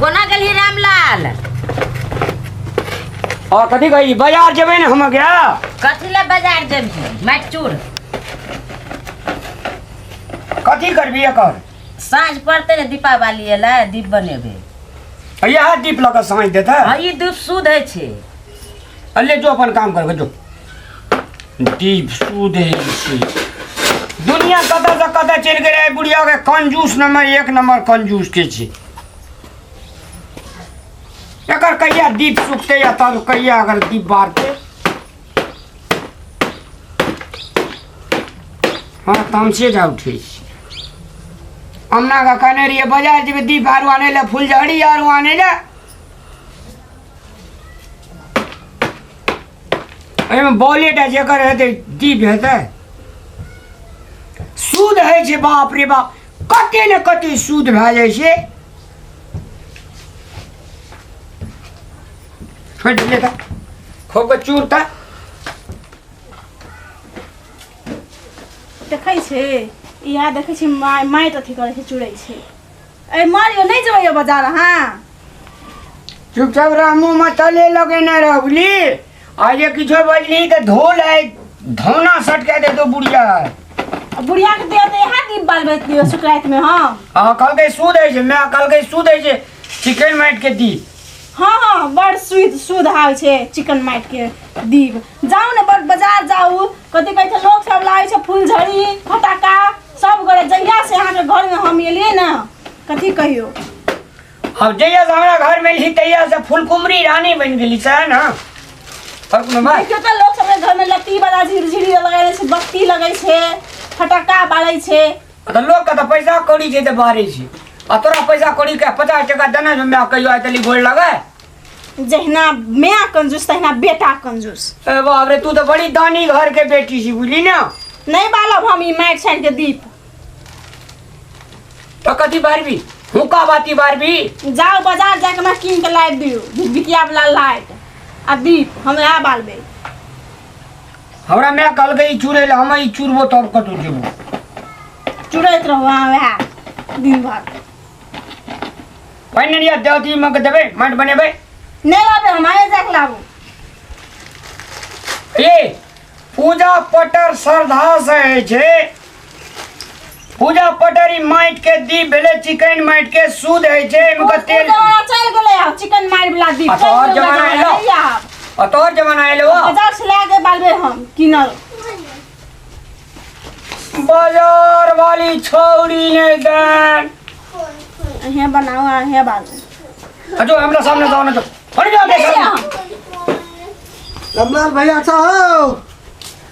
कोना गेलही रामलाल? और कथी कही बाजार जेबै ने हम गया। कथी ले बाजार जेबही? माटि चूर। कथी करबी एकर? साँझ पड़तै ने, दीपावली एलै, दीप बनेबै। इएह दीप लऽ कऽ साँझ देतै? हँ, ई दीप शुद्ध होइ छै। अले जो अपन काम करबै जो। दीप शुद्ध होइ छै। दुनिया कतऽ से कतऽ चलि गेलै। बुढ़िया के कंजूस नंबर एक नंबर कंजूस के छै। एकर कहिया दीप सुखतै या तब कहिया अगर दीप बारतै। हँ, तामसे जा उठै छै। अमना के कहने रहियै बाजार जेबै दीप आरू आनै लए, फुलझड़ी आरू आनै लए। एहिमे बॉलेटा जेकर हेतै दीप हेतै सूद होइ छै। बाप रे बाप, कते ने कते सूद भए जाइ छै। छोड़ि देलियै तऽ खूब के चूर तऽ देखै छै, इएह देखै छी, माटि अथी करै छै, चुरै छै। ए मारियो, नहि जेबै यौ बाजार अहाँ? चुपचाप रह, मुँहमे तले लगेने रह, बुझली? आ जे किछो बजली तऽ धोल है धौना सटका देतो बुढ़िया। आ बुढ़िया के देह तऽ इएह दीप बालबैत लियौ सुकराइत में हम। आ कहलकै सूद होइ छै, माय कहलकै सूद होइ छै चिकन माटि के दीप। हाँ हाँ, बड़ शुद्ध शुद्ध होइ छै चिकन माटि के दीप। जाउ ने बड़ बाजार जाउ, कथी कहै छै, लोक सब लाबै छै फूलझड़ी फटाका सब गोरे। जहिया से अहाँके घर में हम एलियै ने, कथी कहियौ। अब जहिया से हमरा घर में एली तहिया से फुलकुमरी रानी बनि गेली सएह ने, और कोनो बात? देखियौ तऽ लोक सबके घर में लत्ती वाला झिरझिरी लगै छै, बत्ती लगै छै, फटाका बारै छै। तऽ लोक के तऽ पैसा कौड़ी छै तऽ बारै छै, आ तोरा पैसा कौड़ी के 50 टका देने छौ माय कहियो आइ तली गोड़ लगे? जहिना माय कंजूस तहिना बेटा कंजूस। ए बाप रे, तू तऽ बड़ी दानी घर के बेटी छी, बुझली ने? नहीं बालब हम ई माटि छानि के दीप। तऽ कथी बारबी? हुक्का बाती बारबी? जाउ बाजार जाके हमरा कीन के लाबि दियौ भिकिया वाला लाइट आ दीप, हम इएह बालबै। हमरा माय कहलकै ई चूरै लए, हम ई चूरबो तब कतौ जेबो। चुरैत रहू अहाँ वएह दिन भर। पानि नहि देवती मग देबै, माटि बनेबै। नहि लाबे हम, आए जाके लाबू। ए पूजा पटर श्रद्धा से होइ छै। पूजा पटर ई माटि के दीप भेलै, चिकन माटि के शुद्ध होइ छै। एहिमे के तेल जमाना चलि गेलै आब, चिकन मारि वाला दीप। आ तोहर चलि गेलै। जमाना एलो? नहि आब। आ तोहर जमाना एलो? बाजार से लए के बालबै हम कीनल। बाजार वाली छौड़ी ने देन। अहें बनाओ, अहें बालू। अजो हमरा सामने जाओ ना, जो हट जाओ नहीं सामने। हम रामलाल भैया अच्छा हो?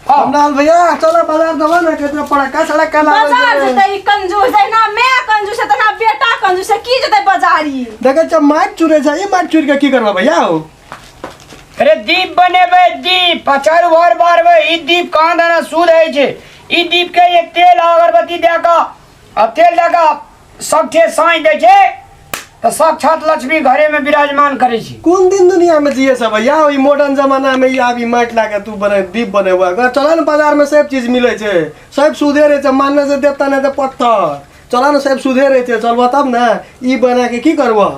हाँ। रामलाल भैया, चलो बाजार देबो ने, कितना पड़का सड़क का लागल बाजार छै। जेतै ई कंजूस, जहिना मैं कंजूस है तहिना बेटा कंजूस है, की जेतै बाजारी? देखै छ माटि चुरै छै, ई माटि चुरि के की करबा भैया हो? अरे दीप बनेबै, दीप चारू भर बारबै। ई दीप कहाँ दाना शुद्ध होइ छै। ई दीप के ये तेल आ अगरबत्ती दए कऽ आ तेल दए कऽ सबठे साँझ दै छै तऽ साक्षात लक्ष्मी घरे में विराजमान करै छै। कोन दिन दुनिया में जिए सब भैया, ई मॉडर्न जमाना में ई आब ई माटि लाके तू बने दीप बनेबा? अगर चला ने बाजार में सब चीज मिलै छै, सब सुधे रहै छै, मानने से देवता नहि तऽ पत्थर। चला ने, सब सुधे रहै छै, चलबह तब ने। ई बना के की करबह?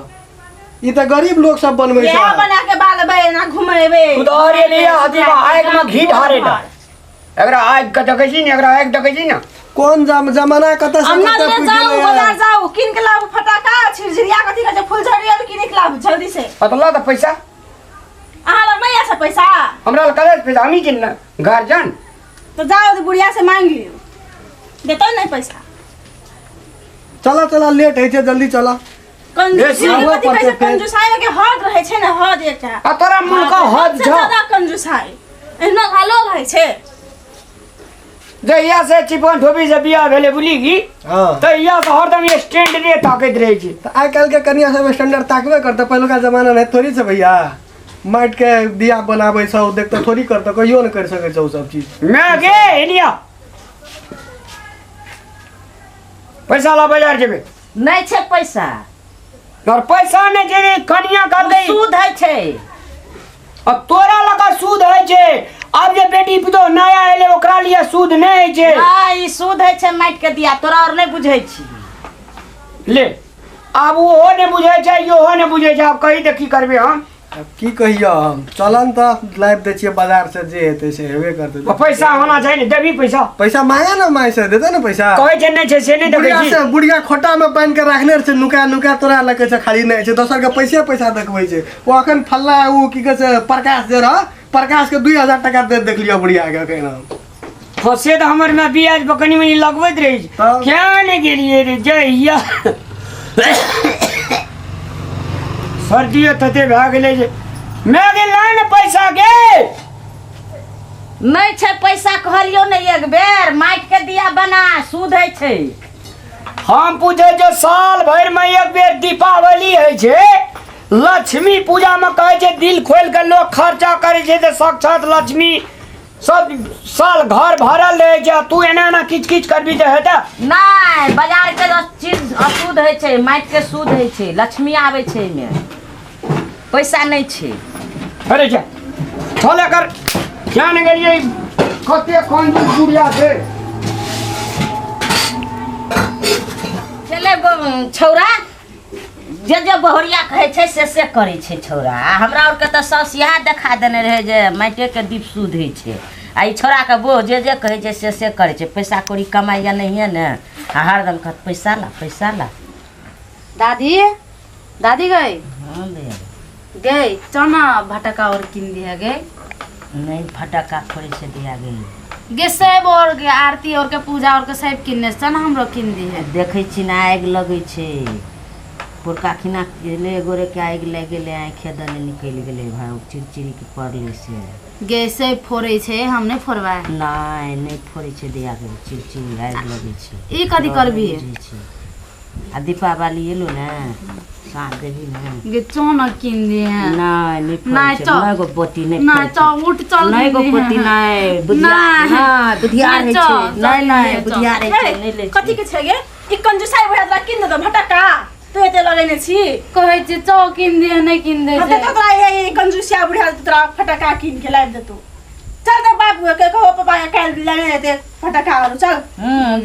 ई तऽ गरीब लोक सब बनबै इएह छै। बना के बालबै, एना घुमेबै। तू तऽ और एलियै अथी में आगि में घी ढारे ला। एकरा आगि के देखै छी ने, एकरा आगि देखै छी ने। कोन जमाना कतऽ से अन्ना कतऽ ले पुगि जाउ गेलैए। बाजार जाउ, कीन के लाबू फटाका, झिरझिरिया, कथी कहै छै, फुलझड़ी आर कीन के लाबू जल्दी से। अ तऽ लऽ तऽ पैसा। अहाँ लग नहीं আছে पैसा? हमरा लग कतऽ पैसा, हमही छी ने गार्जियन। तो जाओ तो बुढ़िया से मांग लियो, देतो नहीं पैसा। चला चला, लेट होइ छै, जल्दी चला। कंजूसी बेसी कथी कहै छै? पड़तै फेर। कंजूसाई के हद रहै छै ने, हद एकटा। आ तोरा मुँह के हद से छौ। ज्यादा कंजूसाई एहनो हालो रहै छै। जहिया से चिपन ठोपी से बियाह भेलै, बुझली की? हँ। तहिया से हरदम स्टैंड रे ताकैत रहै छै। तऽ आइ काल्हिके कनिया सब स्टैंडर्ड ताकबे करतै, पहिलुका जमाना नहि थोड़ी छै भैया। माटिके दिया बनाबै छौ देखतौ थोड़ी करतौ, कहियो नहि करि सकै छौ सब चीज। मैं गे एलिया, पैसा ला, बाजार जेबै। नहि छै पैसा। और पैसा नहि छै रे, कनिया कहलकै सूद होइ छै। अब तोरा लगा सूद होइ छै, आब जे बेटी पुतोह नया एलै ओकरा लिए सूद नहि होइ छै। नहि, ई सूद होइ छै माटि के दिया, तोरा और नहि बुझै छी। ले। आब ओहो नहि बुझै छै, इहो नहि बुझै छै। आब कही तऽ की करबै हम? आब की कहियो हम, चलन तऽ लाबि दै छियै बाजार से, जे हेतै से हेबे करतै। पैसा होना चाही ने, देबही पैसा? पैसा मांगे ने माय से, देतै ने पैसा। कहै छै नहि छै से नहि देखै बुढ़िया छी। से बुढ़िया खोटा में बान्हि के राखने रहै छै, नुका नुका तोरा लगे छै, खाली नहि छै, दोसर के पैसे पैसा देखबै छै। ओ अखन फल्ला ओ की कहै छै प्रकाश जे रह, प्रकाश के 2000 टका दे देखलियो बुढ़िया के अखन हम। हँ से तऽ हमर माय ब्याज पर कनि मनि लगबैत रहै छै। तब? क्या नहि गेलियै रे जहिया सर्दियो तते भए गेलै जे माय गेल ला ने पैसा गे। नहि छै पैसा, कहलियौ ने एक बेर माटि के दिया बना, शुद्ध होइ छै। हम पूछै जे साल भरि मे एक बेर दीपावली होइ छै, लक्ष्मी पूजा मे कहै छै दिल खोलि के लोक खर्चा करै छै तऽ साक्षात लक्ष्मी सब साल घर भरल रहै छै, आ तू एना एना किच किच करबी तऽ हेतै? नहि, बाजार के चीज अशुद्ध होइ छै, माटि के शुद्ध होइ छै, लक्ष्मी आबै छै एहिमे। पैसा नहि छै। अरे जा चल एकर क्या ने गेलियै, कते कंजूस बुढ़िया छै। चले छौड़ा, जे जे बहुरिया कहै छै से से करै छै छौड़ा। आ हमरा आरके तऽ साउस इएह देखा देने रहै जे माटिएके दीप शुद्ध होइ छै, आ ई छौड़ाके बोह जे जे कहै छै से से करै छै। पैसा कौड़ी कमाइए नहिए ने, आ हरदम कहत पैसा ला पैसा ला। दादी, दादी गई। हाँ भैया। गई चना भटका और किन दिया गई। नहीं फटक्का फोड़ै छै दिया गई। गे सेब और गे आरती और के पूजा और के सब किनने चना हमरो किन दी है। देखै छी ने आगि लगै छै। पुरका खिना गेलै गोरे के आगि लागि गेलै, आँखि दने निकलि गेलै भाय, ओ चिड़चिड़ी के पड़लै से। गे सेब फोड़ै छै, हम नहि फोड़बै। नहि नहि फोड़ै छै दिया के, चिड़चिड़ी आगि लगै छै। ई कथी करबी? बुझै छै। आ दीपावली एलो ने, साँझ देबी ने। गे चना किन दिए। नहि नहि फोड़ै नहि छै। चल। नहि गो पोती, नहि नहि फोड़ै छै। चल उठ चल। नहि गो पोती, नहि बुधियार, नहि। नहि बुधियार होइ चल, छै। चल, नहि नहि चल। बुधियार होइ छै, नहि लै कथी छै। के छै गे ई कंजूसाई बुढ़ा? तोरा किन देतौ भटक्का? तू एते लगेने छी। कहै छी चौ किन दिए, नहि किन दै हम छै। देतौ तोरा ये कंजूसिया बुढ़ा, तोरा फटक्का किन के लाबि देतौ। चल तऽ बाप के कहो, पापा के काल्हि लेने एते फटक्का आरू, चल।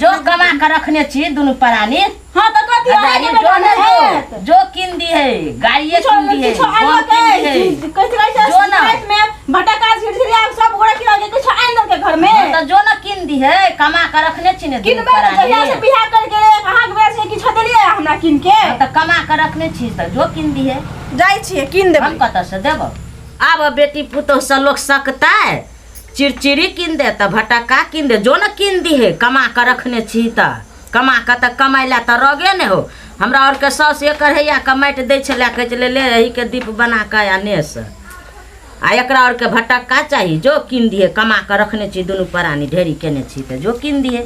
जो कमा के रखने छी दुनू प्राणी। हाँ तऽ कथी गाड़ी अहाँके बेटा जो ने नहि हैत? जो जो किन दी है, गाड़िए किछो किन दी है, किछो बम आनलकै किन दी है। कहै छै जो ना। राति में भटक्का झिरझिरिया सब गोरा किनलकै, किछो आनि देलकै घर में? हाँ, तऽ जो न किन दी है, कमा के रखने छी ने दुनू किनबै तऽ जहिया से प्राणी। बियाह करके अहाँके बेटा से किछो देलियै हमरा किन के? हाँ, तऽ कमा के रखने छी तऽ जो किन दी है। जाइ छियै किन देबै। हम कतऽ से देबो? आब बेटी पुतोह से लोग सकतै? चिड़चिड़ी किन दे तऽ भटक्का किन दे, जो ने किन दी है, कमा के रखने छी तऽ कमा के तऽ कमाइ लए तऽ रगे नहि हो। हमरा आरके साउस एक अढ़ैया के माटि दै छलै, कहै छलै ले एहिके दीप बना कऽ आ नेस, आ एकरा आरके भटक्का चाही, जो किन दिहे, कमा कऽ रखने छी दुनू प्राणी, ढेरी केने छी तऽ जो किन दिहे।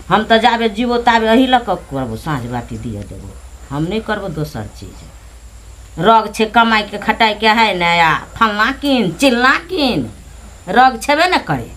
हम तऽ जाबे जीबो ताबे एही लऽ कऽ करबो, साँझ बाती दिअ देबो, हम नहि करबो दोसर चीज। रग छै कमाइके खटाइके है ने, आ फल्लाँ किन चिल्लाँ किन, रग छेबे ने करे।